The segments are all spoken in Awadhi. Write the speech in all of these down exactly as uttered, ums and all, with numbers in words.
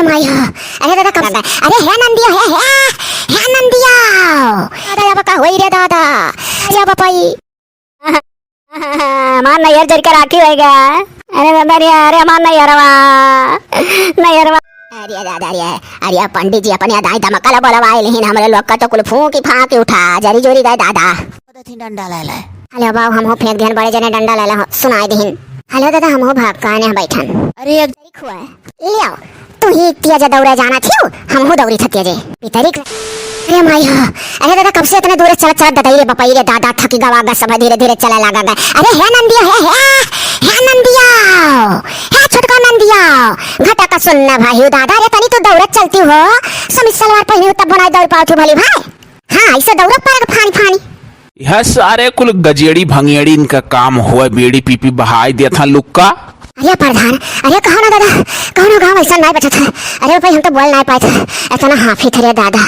माई हो, अरे दादा, कब से? अरे हे नंदिया, हे, हे, हे नंदिया, अरे अब का होई रे दादा, अरे अब पाई। हमार नैहर जरिके राखी होइगा। अरे दादा रे, अरे हमार नैहरवा, नैहरवा। अरे दादा रे, अरे पंडित जी अपने अदाई दमकल बोलवाए लेहिन, हमरे लोग का तो कुल फूंकी फांकी उठा, जरी जोरी गए दादा। दथिन डंडा ले ले। हेलो बाऊ, हमहू फेंक दिहन, बड़े जने डंडा ले ले हो, सुनाई दिहिन। हेलो दादा, हमहू भाग का ने बैठन। अरे एक जरी खुआ। लियाओ, तू ही तिया जे दौड़े जाना थियो, हमहू दौड़ी थतिया जे। पितरी क-, अरे माई हो, अरे दादा, कब से इतने दूर चलत चलत ददाई रे बपाई रे दादा, थकी गवा गा सब धीरे धीरे चले लागा गा। अरे हे नंदिया, हे, हे, हे नंदिया, हे छोटका नंदिया, घटा का सुन ना भाई हो दादा, अरे तनी तू दौड़त चलती हो, समीज सलवार पहिनी हो तब बनाए दौड़ पाओ थी भली भाई। हाँ, ऐसे दौड़त पड़ेगा फानी फानी। यह सारे कुल गजेड़ी भंगेड़ी इनका काम हुआ, बीड़ी पी पी बहाई दिया था लुक्का। अरे प्रधान, अरे कहो ना दादा, कहो ना गाँव ऐसा नहीं बचा था। अरे भाई हम तो बोल नहीं पाए थे, इतना हाफी थे रे दादा,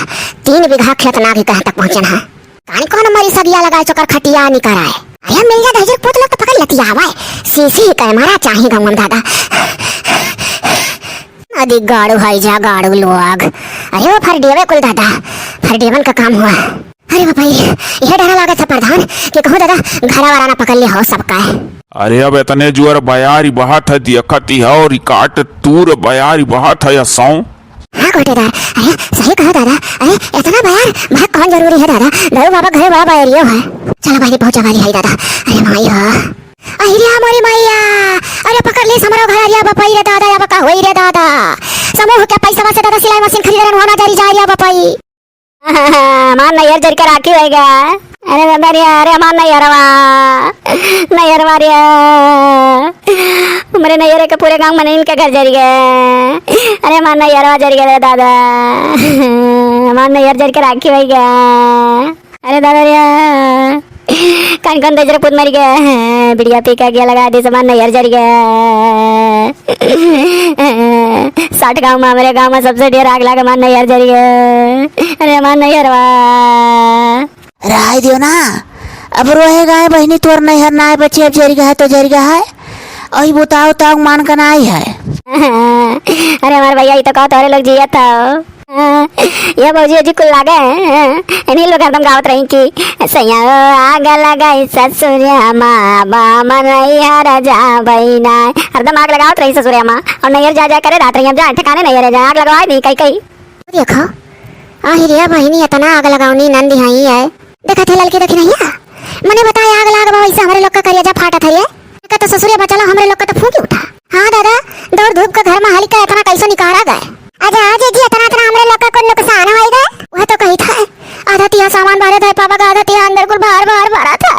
तीन बीघा खेत ना के कहाँ तक पहुँचन है। कान कौन मरी सगिया लगाए चोकर खटिया निकर आए। अरे मिल जा दहिजर पूत लोग तो पकड़ लतियावा है, सीसी ही कहे मारा चाही गाँव में दादा। अदी गाड़ू है जा गाड़ू लोग। अरे वो फरडियवे कुल दादा, फरडियवन का काम हुआ। अरे बाबा रे, यह डरा लागत है प्रधान कि कहूँ दादा घरा वाला ना पकड़ ले हो सबका है। अरे अब इतने जोर बयारी बहत है, देखत ही हो रिकाट तूर बयारी बहत है असौ। हाँ गोटेदार, अरे सही कहा दादा, अरे इतना बयार बहुत कौन जरूरी है दादा, दारू बाबा घरे बड़ा बयारियो है। चलो भाई बहुत जवारी है दादा, अरे माई हो। अरे मोरी मैया, अरे पकड़ ली हमरो घर, अरे बपई रे दादा, अब का होई रे दादा, समूह के पैसा से दादा सिलाई मशीन खरीदे रहन, हुआ ना जरी जा रे बपई। हमार नैहर जरिके राखी होइगा। अरे दादा रे, अरे हमार नैहरवा, नैहरवा रे, हमरे नैहर के पूरे गाँव मनइन के घर जरिगे। अरे हमार नैहरवा जरिगे रे दादा, हमार नैहर जरिके राखी होइगा। अरे दादा रे, कौन कौन दजर पूत मरिगे, बिड़िया पी के आगिया लगा दी हमार नैहर जरिगे। साठ गाँव में, हमरे गाँव में सबसे ढेर आग लागे हमार नैहर जरिगे। अरे हमार नैहरवा। रहाई दियो ना, अब रोहे गाय बहिनी तोर नैहर नाय बचे, अब जरिगे है तो जरिगे है, अही बुताओ ताऊ मान का नाय है। अरे हमार भैया, ई तो कहो तोरे लोग जियत हो। हाँ, ये भौजी ओजी कुल लागे हैं, हाँ, इन्हीं लोग हरदम गावत रही कि सैया ओ आग लगाई ससुरिया मा, बाम नैहर जाबई ना। हरदम आग लगावत रही ससुरिया मा, और नैहर जा जा करे रहत रही, अब जा ठिकाने नहीं रह जाए, आग लगवा दी कई कई। देखो, आहि रे बहिनी, इतना आग लगावनी नंद यहाँ ही है। देखत है ललकी देखी नहीं है? मने बताए आग लाग बा, वैसे हमरे लोग का करेजा फाटत है रे। का तो ससुरे बचला, हमरे लोग का तो फूंकी उठा। हाँ दादा, दौड़ धूप का घर में हाली का इतना कैसे निकारा गए? अच्छा, आज जी इतना इतना हमरे लोग का कुल नुकसान होई गए। वह तो कही था, आधा तिया सामान बाहर धर पावा गा, आधा तिया अंदर कुल बाहर बाहर भरा था।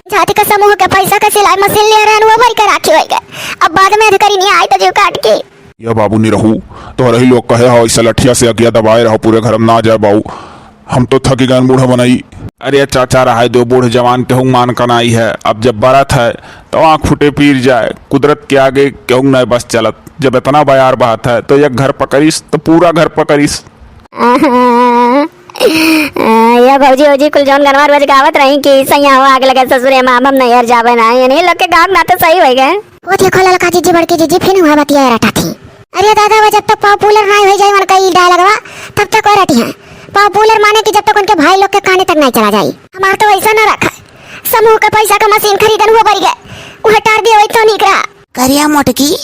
जाति का समूह के पैसा का सिलाई मशीन ले रहन, वो भर के राखी होई गए। अब बाद में अधिकारी नहीं आई तो जीव काट के। या बाबू निरहू, तोहरही लोग कहे हो, इस लठिया से अगिया दबाए रहो, पूरे घर में ना जाए बाऊ। हम तो थकी गए बूढ़ा बनई। अरे चाचा, रहाई दो बूढ़ जवान, केहू मान का नाई है। अब जब बरत है तो आँख फुटे पीर जाए। कुदरत के आगे केहू नाई बस चलत। जब इतना बयार बहत है तो एक घर पकड़िस तो पूरा घर पकड़िस। या भौजी ओजी कुल जौन गनवा रोज गावत रही कि सैया हो आग लगे ससुरे माँ, हम नैहर जाबे ना, इन्हीं लोग के गाँव नाते सही होई गए। वो देखो ललका जीजी, बड़की जीजी फिर हुआ बतिया रटा थी। अरे दादा, वो जब तक popular नाई हो जाए उनका ई डायलगवा, तब तक वो रटी हैं। Popular माने कि जब तक उनके भाई लोग के काने तक नाई चला जाई। हमार तो वैसा ना रखा, समूह का पैसा का मशीन खरीदन हुआ बरी गए, वह टार दिए वही तो निकरा। करिया मोटकी,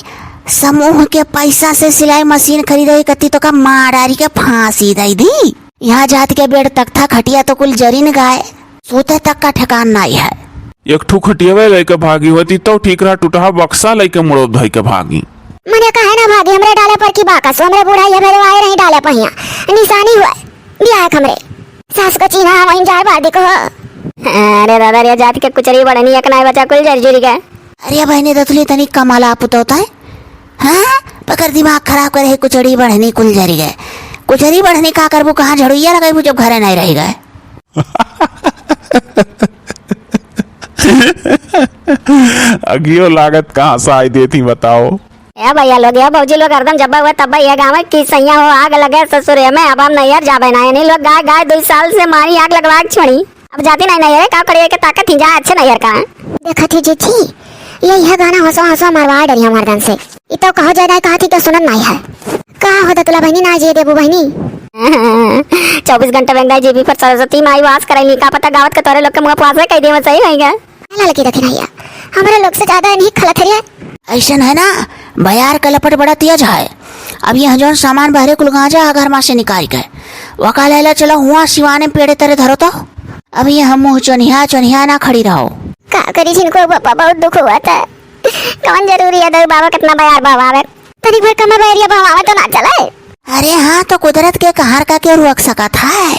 समूह के पैसा से सिलाई मशीन खरीदे कती तो का मार डारी के फांसी दे दी। यहाँ जात के बेड तख्ता खटिया तो कुल जरिन गाए, सोते तक का ठिकान नाई है। एक ठू खटियावे लेके भागी होती तो ठीक रहा, टूटहा बक्सा लेके मुड़ो धोई के भागी। मने काहे ना भागी, हमरे डाले पर की बाकस, हमरे बूढ़ा ये भेजवाए रही डाले पहिया, निशानी हुआ, बियाह हमरे सास को चीन्हा, वहीं जाए बादी को। अरे दादा रे, जात के कुचरी बढ़नी एक नाई बचा, कुल जर जुरी गए। अरे बहने दतुली, तनी कमला पुतोता है, हाँ? पकड़ दिमाग खराब करे है, कुचरी बढ़नी कुल जरी गए। कुचरी बढ़नी का करबू, कहाँ झड़ुइया लगेबू जब घरे नहीं रह गए? अगियो लागत कहाँ से आई देती बताओ? ए भैया लोग, ए भौजी लोग, हरदम जब्बा हुआ तब्बा ये गावे कि सैया हो आग लगे ससुरे में, अब हम नैहर जाबे ना। इन्हीं लोग गाय गाय दो साल से मारी आग लगवा के छोड़ी। अब जाती नहीं नैहर, का करिए के ताकत ही जा अच्छे नैहर का। देखत ही जीजी, ये यह गाना हंसवा हंसवा मरवा डरिया मर्दन से। ई तो कहो ज्यादा कहा थी तो सुनत नहीं है। का हो दतुला बहिनी, ना जिए देबू बहिनी? चउबीस घंटा बेंगाई जीबी पर सरस्वती माई वास करैली, का पता गावत के तोरे लोग के मुँह पुआसे कइ देवे, सही होइगा। ललकी दखिनैया, हमरे लोग से ज्यादा इन्हीं खलत है रे। अइसन है ना, बयार के लपट बड़ा तेज है। अब यह जौन सामान बहरे कुल गांजा है घर मा से निकाल के, वका लेला चलो हुआ सिवाने पेड़े तरे धरो तो। अब यह मुँह चोनिया चोनिया ना खड़ी रहो। का करी जिनको बापा, बहुत दुख हुआ था। कौन जरूरी है दऊ बाबा कितना बयार बाबा आवे। तनिक भर कम बैरिया बाबा आवे तो ना चले। अरे हाँ, तो कुदरत के कहार का के रोक सकत है?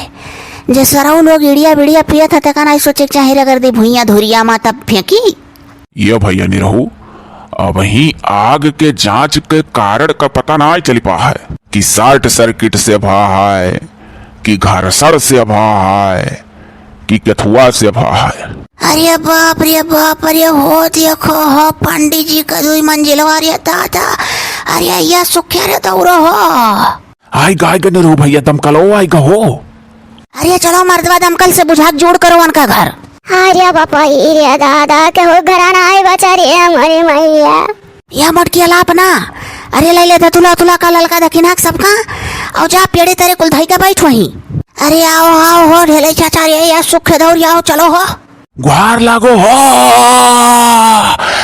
जे सरऊ लोग इड़िया बिड़िया पियत है, तेका नाई सोचे के चाही, रगड़ दी भुइयां धुरिया मा तब फेंकी। ये भैया निरहू, अबहीं आग के जांच के कारण का पता नाई चल पा है कि short circuit से भा है कि घर्षण से भा है कि केथुआ से भा है। अरे बाप रे बाप, अरे हो देखो हो पंडित जी का दुई मंजिलवा, अरे दादा, अरे या सुखे रे दौड़ो हो। आइगा, आइगा निरहू भैया, दमकलो आइगा हो। अरे चलो मर्दवा, दमकल से बुझा के जोड़ करो उनका घर। अरे बापा, ई रे दादा, केहू घरा ना आए बचा रे हमारी मैया। या मोटकी अलाप ना। अरे ले ले दतुला उतुला का ललका दखिना के सबका, और जा पेड़े तरे कुल धई के बैठ वहीं। अरे आओ आओ हो ढेले चाचा रे, या सुख दौड़ आओ, चलो हो। गुहार लागो हो।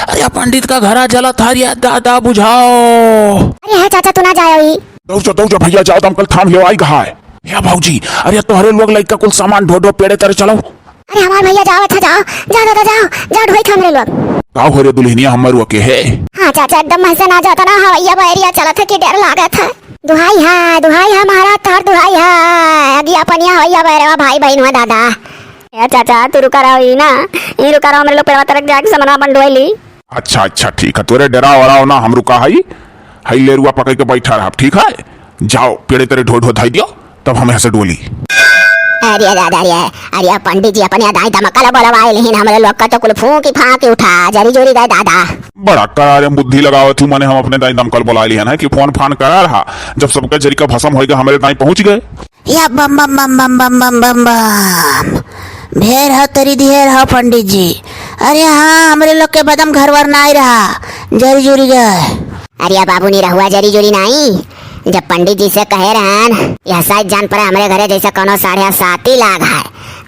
अरे पंडित का घरा जलत है रे दादा, बुझाओ। अरे है चाचा, तू ना जाओ ई। दौड़ जा, दौड़ जा भैया, जाओ, दमकल थाम लियो, आइगा है। या भौजी, अरे तोहरे लोग लइका कुल सामान ढो ढो पेड़े तरे चलो। अरे हमार भैया जाओ, अच्छा जाओ, जाओ दादा जाओ, जाओ ढोई थाम रे लोग। का हो रे दुल्हनिया, हमर वके है? हाँ चाचा, एकदम महसे ना जाता ना, हवैया बैरिया चलत है कि डर लागत है। दुहाई है, दुहाई है महाराज, तार दुहाई है, अगिया पनिया हवैया बैरवा भाई बहिन हुआ दादा। ए चाचा, तू रुका रहो ई ना, ई रुका रहो, हमरे लोग पेड़वा तरफ जाके समनवा अपन ढोई ली। अच्छा, अच्छा, ठीक है, तोरे डराव वराव ना, हम रुका हई, हई लेरुआ पकड़ के बैठा रहब, ठीक है? जाओ, पेड़े तरे ढो ढो धाई दियो, तब हम यहाँ से डोली। अरे दादा रे, अरे पंडित जी अपने दाई दमकल बोलवाए लेकिन हमरे लोग का तो कुल फूंकी फांकी उठा, जरी जोरी गए दादा। बड़ा करारे बुद्धि लगावत हूँ, मने हम अपने दाई दमकल बोला लिहन है कि फोन फान करा रहा, जब सबका जरी का भसम होइगा हमरे दाई पहुँच गए। या बम बम बम बम बम बम बम बम। भेर हो तेरी दिहेर हो पंडित जी। अरे हाँ, हमरे लोग के बदम घर वर नाई रहा, जरी जुरी गए। अरे बाबू निरहुआ, जरी जुरी नाई, जब पंडित जी से कहे रहन, यह शायद जान पड़े हमरे घरे जैसे कोनो साढ़े साती लाग है,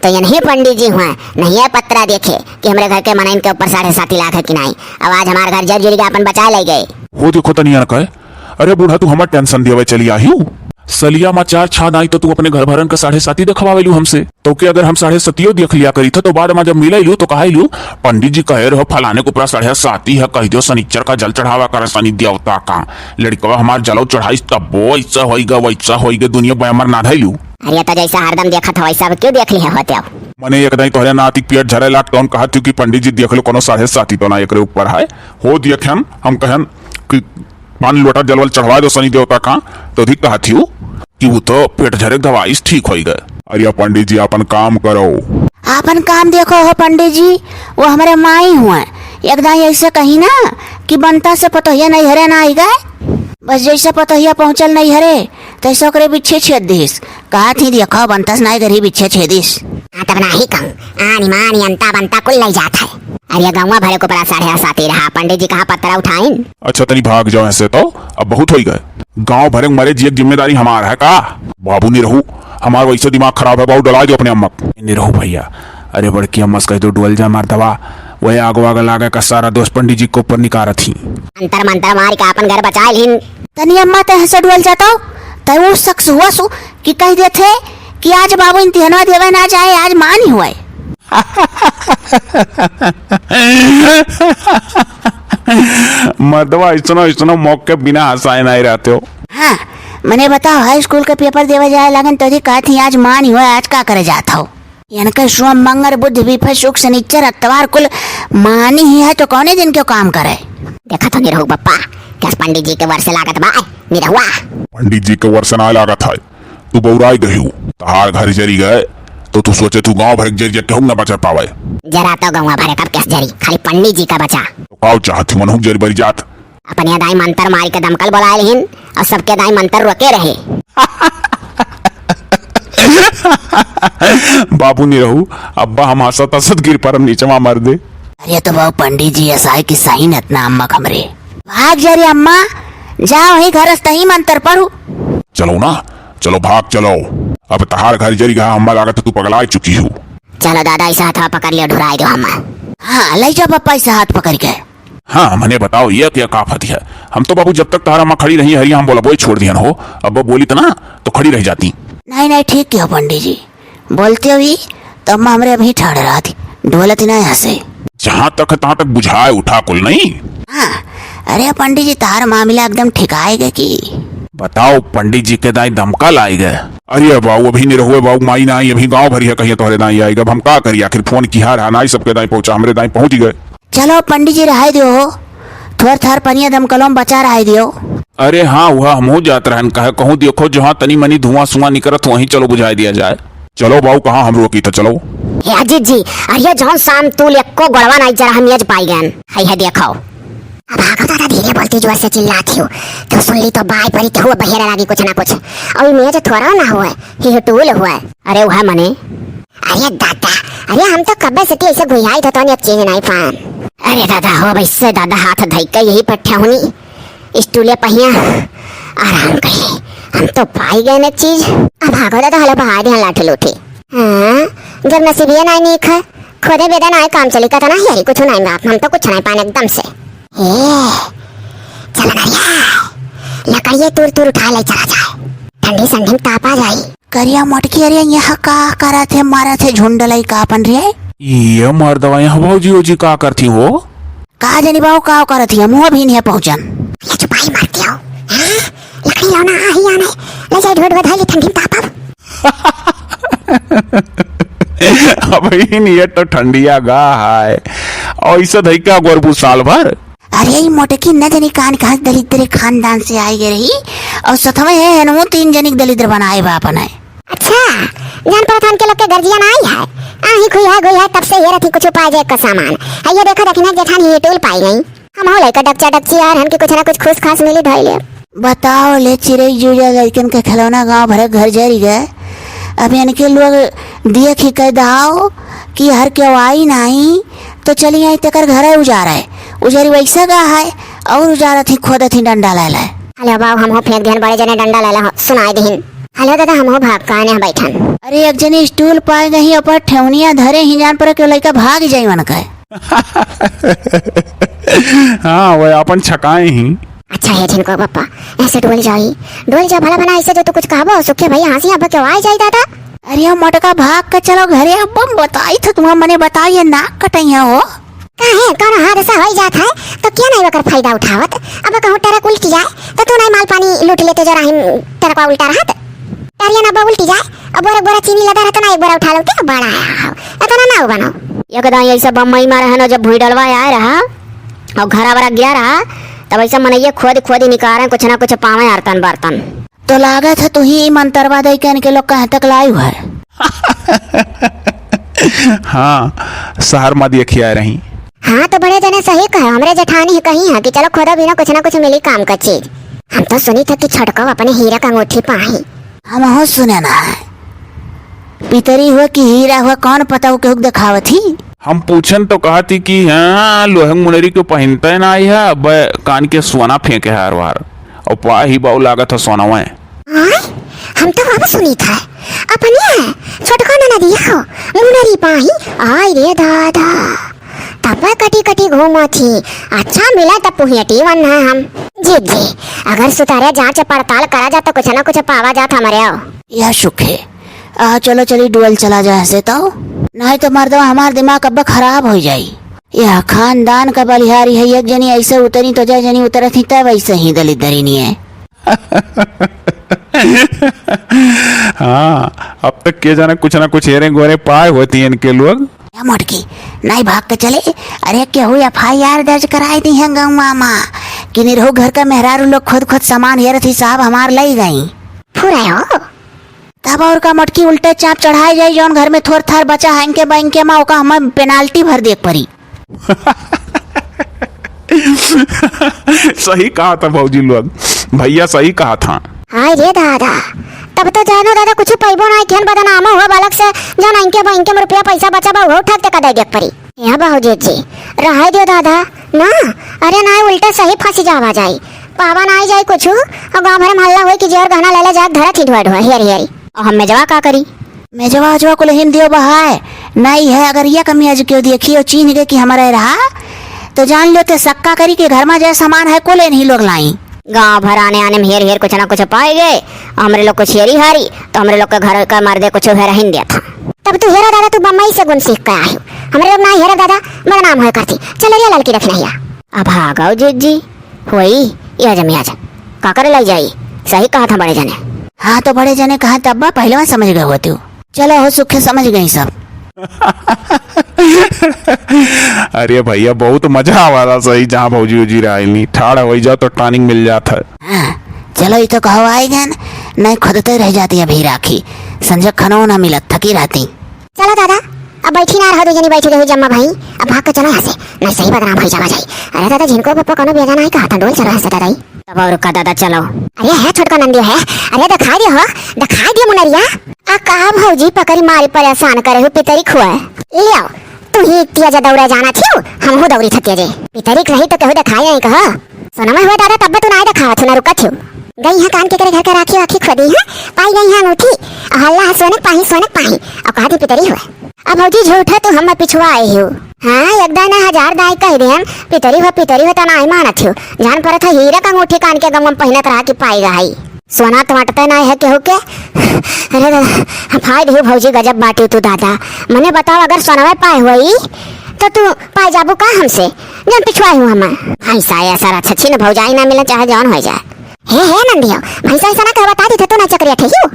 तो यही पंडित जी हुए नहीं है पत्रा देखे कि हमरे घर के मनइन के ऊपर साढ़े साती लाग है कि नाई। अब आज हमार घर जर जुरी के अपन बचा ले गए। हो देखो तनिया न कहे, अरे बूढ़ा, तू हमर टेंशन देवे चली आहियो। सलिया मा चार छाद आई तो तू अपने घर भरन का साढ़े साती देखवावेलू हमसे। तो के अगर हम साढ़े सतियो देख लिया करी था तो बाद मा जब मिलैलू तो कहैलू, पंडित जी कहे रहो फलाने को पूरा साढ़े साती है, कह दियो सनिचर का जल चढ़ावा करे शनि देवता का। लड़कवा हमार जलो चढ़ाइस तब्बो ऐसा होइगा वैसा होइगा, दुनिया बैमर ना धैलू। अरे तो जैसा हरदम देखत हो वैसा अब क्यों देख लिहे होते हो? मने एक दाई तोहरे नाती के पेट झरे लाग तो हम कहत हूँ कि पंडित जी देख लो कोनो साढ़े साती तो ना एकरे ऊपर है। हो देखेन, हम कहन कि पानी लोटा जलवल चढ़वा दो शनि देवता का, तो अधिक कहत हियो कि वो तो पेट झरे के दवाई से ठीक होई गए। अरे पंडित जी अपन काम करो। आपन काम देखो हो पंडित जी, वो हमरे माई हुए, एक दाई ऐसे कही ना कि बनता से पतोहिया नैहरे ना आई गए, बस जैसे पतोहिया पहुँचल नैहरे तैसे ओकरे बिच्छे छेद दिस। कहत ही देखो बनता से नाई गरी बिच्छे छेदिस। हाँ तब नाही कहूँ, आनी मानी अंता बनता कुल लई जात है। अरे गौवा भरे को परा साढ़े साती रहा, पंडित जी कहाँ पत्रा उठाइन। अच्छा तनी भाग जाओ ऐसे तो, अब बहुत होई गए। गांव भरे के मरे जिए के जिम्मेदारी हमार है का? बाबू निरहू, हमार वैसे दिमाग खराब है, बाबू डला दो अपने अम्मा के। निरहू भैया, अरे बड़की अम्मा से कह दो डोल जा मार दवा, वही आग वाग लागे का सारा दोष पंडित जी के ऊपर निकारत ही। अंतर मंतर मार के अपन घर बचा लिन। तनी अम्मा ते हंसे डोल जातो, तै वो शख्स हुआ सु कि कह देते कि आज बाबू इम्तिहनवा देवे ना जाए, आज मान ही हुए। मर्दवा, इतना, इतना मौके बिना हंसाए नहीं रहते हो। हाँ, मने बताओ, हाई स्कूल के पेपर देवे जाए लागन तो कहत ही, "आज मान ही हो, आज का करे जात हो?" इनके सोम, मंगर, बुध, बिफे, शुक, शनिचर, अतवार कुल मान ही है, तो कौने दिन क्यों काम करे? देखा तो निरहू बप्पा, कैस पंडित जी के वर्ष लागत बा, निरहुआ। पंडित जी के वर्ष ना लागत है। तू बौराई गयू, तहार घर जरी गए, तो तू सोचे तू गांव भर के जरी, केहू न बचा पावे। जरा तो गांव भर कब केस जरी, खाली पंडित जी का बचा। तो काव चाहत हूँ, मनहू जरी बरी जात। अपने दाई मंत्र मारी के दमकल बोलाए लिहिन और सबके दाई मंत्र रोके रहे। बाबू नहीं रहू, अब्बा हम हंसत हंसत गिर परम नीचे मा मर दे। अरे तो बाबू पंडित जी ऐसा है कि सही न इतना अम्मा खमरे। भाग जा रे अम्मा, जाओ ही घर से तही मंतर पढ़ू। चलो ना, चलो भाग चलो। अब तहार घर जरी गया, हम्मा लागत तू पगलाए चुकी हो। चलो दादा, ऐसा हाथवा पकड़ लियो, ढुराई दो हम्मा। हाँ, ले जाओ पप्पा, ऐसा हाथ पकड़ के। हाँ, मने बताओ, ये क्या काफत है? हम तो बाबू जब तक तहार अम्मा खड़ी रही हरिया, हम बोला बोई छोड़ दिहन हो। अब वो बोली त ना, तो खड़ी रह जाती। नहीं, नहीं, ठीक किया पंडित जी, बोलते हुई तो अम्मा हमरे अभी ठाड़ रहती, डोलत ही नहीं हंसे। जहाँ तक है, तहाँ तक बुझाए उठा कुल नहीं। हाँ, अरे पंडित जी, तहार मामला एकदम ठिकाए गए की। बताओ, पंडित जी के दाई दमका लाए गए। अरे बाऊ, अभी निरहुए बाऊ माई ना आई, अभी गाँव भरी है कहिए तोहरे दाई आएगा। अब हम का करी, आखिर फोन किहा रहा ना, सबके दाई पहुँचा, हमरे दाई पहुँच गए। चलो पंडित जी, रहाई दियो हो, थोर थार पनिया दमकलो में बचा रहाई दियो। अरे हाँ, वह हमहू जात रहन, कहे कहूँ देखो, जहाँ तनी मनी धुआं सुआं निकरत, वहीं चलो बुझाई दिया जाए। चलो बाऊ, कहाँ हम रोकी था, चलो। हे अजीत जी, अरे जौन शाम तू एको गोड़वा नाई जरा हम यज पाई गन। हाय है देखो। अब भागो दादा, धीरे बोलती, जोर से चिल्लाती हो, तो सुन ली तो बाई परी, केहू बहेरा लागी कुछ ना कुछ। और ये मेज थोड़ा ना हुआ, ही टूल हुआ। अरे वह मने। अरे दादा, अरे हम तो कब्बे से ऐसे घुइयाई था, तो एक चीज नहीं पान। अरे दादा हो, वैसे दादा हाथ धई के यही पट्ठा होनी, स्टूले पहिया आराम कहे। हम तो पाई गए ना चीज। अब भागो दादा, हलो बहा दे लाठी लूठी। हाँ, जब नसीबिया नहीं नीक है, खुदे बेदा नहीं काम चली, कहता नहीं, अरे कुछ नहीं बाप, हम तो कुछ नहीं पान एकदम से। ए, चलो ना रे, लकड़िए तूर तूर उठा ले चला जाए, ठंडी संडी में तापा जाई। करिया मोटकी, अरे यहाँ का करत है, मारत है झुंड लइका अपन रे। ये मर्दवा यहाँ भौजी ओजी का करती हो? का जानी बाऊ का करत ही, मुँह भी नहीं पहुँचन। ये चुपाई मारती हो, हैं? लकड़ी लाओ ना, आ ही आने, ले जाए ढोढ बधाई ठंडी में तापब। अब इन ये तो ठंडिया गा है, ऐसा धई का गोरबू साल भर। अरे, ई मोटकी न जानी कान कहाँ दलिद्र खानदान से आई गई रही, और सथवे है हनमू तीन जनी के दलिद्र बनाए बा अपन है। अच्छा, जान पड़त हमके लोग के गर्जिया ना आई है, आही खुई है, गुई है, तब से ये रथी कुछ पाए जाए का सामान। है ये देखो, दखिना जेठानी ये टूल पाई गई। हम हो लेकर डकचा डकची यार, हमके कुछ ना कुछ खुश खास मिली धोई ले। बताओ ले, चिरई जुजा लड़कन के खिलौना गाँव भरे घर जरी गए। अब इनके लोग देख ही कह दाओ कि हर केहू आई नाही, तो चली आई तेकर घरे उजारे। उजारी वैसे गा है, और उजारत ही खोदत ही डंडा ले ले। हलो बाऊ, हमहू फेंक दिहन बड़े जने डंडा ले ले, सुनाई दिहिन। हलो दादा, हमहू भाग का आने बैठन। अरे एक जने स्टूल पाए गही, ऊपर ठेवनिया धरे ही, जान पर के लइका भाग जाई मन कहे। हाँ, वो अपन छकाए ही। अच्छा है जिनको पप्पा, ऐसे डोल जाई, डोल जा भला बना, ऐसे जो तू कुछ कहबो, सुखे भैया हंसी अब क्यों आ जाई दादा। अरे मोटका भाग के चलो घरे, अब हम बताई था तुम्हें, मने बताई ये नाक कटैया हो। काहे, कौन हादसा हो जात है, तो क्या नहीं ओकर फायदा उठावत? अब कहूँ ट्रक उल्ट जाए, तो तू नहीं माल पानी लूट लेते जो राहिम ट्रकवा उल्टा रहत। टरिया ना बा उल्टी जाए, अब बोरा बोरा चीनी लदा रहता ना, एक बोरा उठा लो, क्या बड़ा है, इतना ना बनाओ। एकदम ऐसा बम्मई मारे है ना, जब भुइँडलवा आए रहा और घरा वरा गया रहा, तब ऐसा मनैया खोद खोद निकारे, कुछ ना कुछ पावे अरतन बर्तन। तो लागत है तू ही मंतरवा दे के इनके लोग कहाँ तक लायु है। हाँ, शहर मा देखिया रही। हाँ, तो बड़े जने सही कहे, हमरे जेठानी ही कही है कि चलो खोदा बिना कुछ ना कुछ मिली काम का चीज। हम तो सुनी था कि छटको अपने हीरा का अंगूठी पाही। हमहू सुने ना है। पितरी हुआ कि हीरा हुआ, कौन पता वो केहू के देखावत ही? हम पूछन तो कहत ही कि हाँ, लोहंग मुनेरी के पहिनते ना आई है, अब कान के सोना फेंके हार वार। और पा ही बाऊ लागत है सोनवे। आय, हम तो अब सुनी था, अपने छोटका ननदिया हो, मुनेरी पाही, आय रे दादा। तब कटी कटी घूमत ही। अच्छा मिला तब पुहेटी वन है हम। जी जी, अगर सुतारे जांच पड़ताल करा जा तो कुछ ना कुछ पावा जात हमरे हो। यह सुख है। आ, चलो चली डुअल चला जाए से तो। नहीं तो मर्दवा हमार दिमाग अब खराब हो जाई। यह खानदान का बलिहारी है, एक जनी ऐसे उतरी तो जय जनी उतरत ही तब ऐसे ही दलित दरिनी है। हाँ, अब तक के जाने कुछ ना कुछ हेरे गोरे पाए होती हैं इनके लोग। या मोटकी, नहीं भाग के चले। अरे केहू एफ आई आर दर्ज कराई दी है गौवा मा कि निरहू घर का मेहरारू लोग खुद खुद सामान हेरत ही साहब हमार लई गई। फुरे हो। तब और का मोटकी, उल्टे चाप चढ़ाई जाई, जौन घर में थोर थार बचा है इनके बैंक मा, ओका हमें पेनाल्टी भर देक परी। सही कहा था भौजी लोग, भैया सही कहा था। हाय रे दादा, तब तो जानो दादा कुछ पैबो ना, केहन बदनाम हुआ बालक से, जौन इनके बैंक में रुपया पैसा बचा बा, वो ठग ते का दे देक परी। या भौजी जी, रहे दियो दादा, ना, अरे ना, उल्टा सही फंसी जावा जाई। पावा ना आई जाए कुछ, और गाँव भर में हल्ला होई कि जेवर गहना ले ले जाके धरत ही ढुआ ढुआ, हेरी हेरी। और हम मेजवा का करी? मेजवा उजवा कुल हिन दियो बहाए, नहीं है, अगर ये कमी आज क्यों देखी और चीन्ह गए कि हमारे रहा, तो जान लो ते सक्का करी कि घर में जो सामान है कुल इन्हीं लोग लाई। गाँव भर आने आने में हेर हेर कुछ ना कुछ पाए गए, हमरे लोग कुछ हेरी हारी, तो हमरे लोग के घर का मर्दे कुछ हेरा ही नहीं दिया था। तब तू हेरा दादा, तू बम्बई से गुण सीख के आयो, हमरे लोग ना हेरा दादा, बदनाम होए करती। चल रे ललकी रख नहीं। अब भागो जीजी, होई, या जम, या जम। का करे लाई जाई? सही कहा था बड़े जने। हाँ, तो बड़े जने कहा तब बा, पहले वहाँ समझ गए होते हो। चलो हो सुखे, समझ गई सब। अरे भैया, बहुत मजा आवा था सही, जहाँ भौजी उजी रहा नहीं, ठाड़ हो जाओ तो टॉनिक मिल जाता है। हाँ, चलो, ये तो कहो आई गन, नहीं खुद तो रह जाती अभी राखी, संजय खनो ना मिलत, थकी रहती। चलो दादा, अब बैठी ना रहो, दो जनी बैठी रही जम्मा भाई, अब भाग के चलो यहाँ से, नहीं सही बदनाम हो जावा जाई। अरे दादा, जिनको पप्पा कोनो बेजा नहीं कहा था, डोल चलो यहाँ से दादा। तब और का दादा, चलो। अरे है छोटका नंदियो है, अरे दिखाई दियो हो, दिखाई दियो मुनरिया। आ का भौजी पकड़ी मारी परेशान करे हो पितरी खुआ। ले आओ, तू ही इतिया जा दौड़ा जाना थियो, हम हो दौड़ी थकिया जे। पितरी के रही तो केहू दिखाई नहीं कहो। सोनमा हुआ दादा, तब तू ना दिखावा थियो, ना रुका थियो। गई है कान के करे घर के राखी वाखी खोदी है, पाई गई है अंगूठी, और हल्ला है सोने पाही, सोने पाही, और कहा थी पितरी हुआ। अब भौजी झूठा तू हम पिछुआ आई हो। हाँ, एक दाई ना हजार दाई कह दे हम, पितरी हो, पितरी हो, तो ना ही मानत हो। जान परत है हीरा का अंगूठी कान के गम में पहिनत रहा कि पाई गई। सोना तो अटते ना है केहू के। अरे दादा, हम फायदे हो भौजी, गजब बाटी तू दादा। मने बताओ, अगर सोनवे पाए होई, तो तू पाए जाबू का हमसे? जन पिछुआ हूँ हम। भैंसा ऐसा रच्छी न भौजाई ना मिले, चाहे जौन हो जाए। हे, हे नंदियो, भैंसा ऐसा ना कह बता दी थे, तू ना चक्रिया ठेहियो।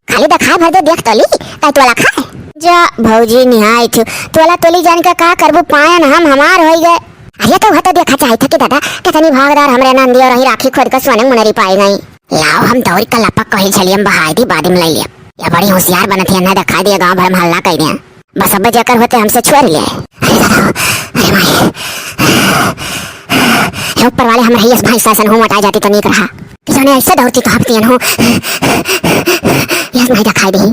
खाली दिखाए भर दे, देख तोली, ताई तोला खाए। जा भौजी निहाय छु, तोला तोली जान के का करबू, पायन हम हमार होई गए। अरे तो वह तो देखा चाहे था कि दादा, कितनी भागदार हमरे नंदियो रही राखी खोद के सोने मुनरी पाई गई। लाओ हम दौड़ के लपक कही छलियम बहाई दी, बाद में ले लिया। या बड़ी होशियार बनत है, ना दिखाई दिया गाँव भर में हल्ला कह दिया। बस अब जेकर होते हमसे छोड़ ले। अरे दादा, अरे माई। हे ऊपर वाले, हम रही इस भैंसा सन हूँ मटाई जाती तो नीक रहा। किसने ऐसे दौड़ती तो हफ्तियन हूँ। यस नहीं दिखाई दी।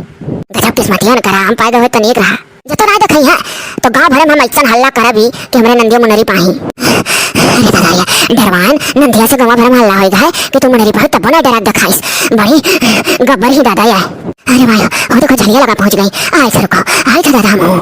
गजब किस्मतियन करा, हम पाए गए तो नीक रहा। जो तो ना दिखाई है, तो गाँव भर में हम ऐसा हल्ला करबी कि हमरे नंदिया मुनरी पाही। अरे दादा, ये डरवान नंदिया से गाँव भर में हल्ला होई गए कि तू मुनरी पाही तब ना डरा दिखाइस। बड़ी गब्बर ही दादा ये। अरे माया, वो देखो झलिया लगा पहुँच गई। आई से रुको, आई था दादा हम हूँ।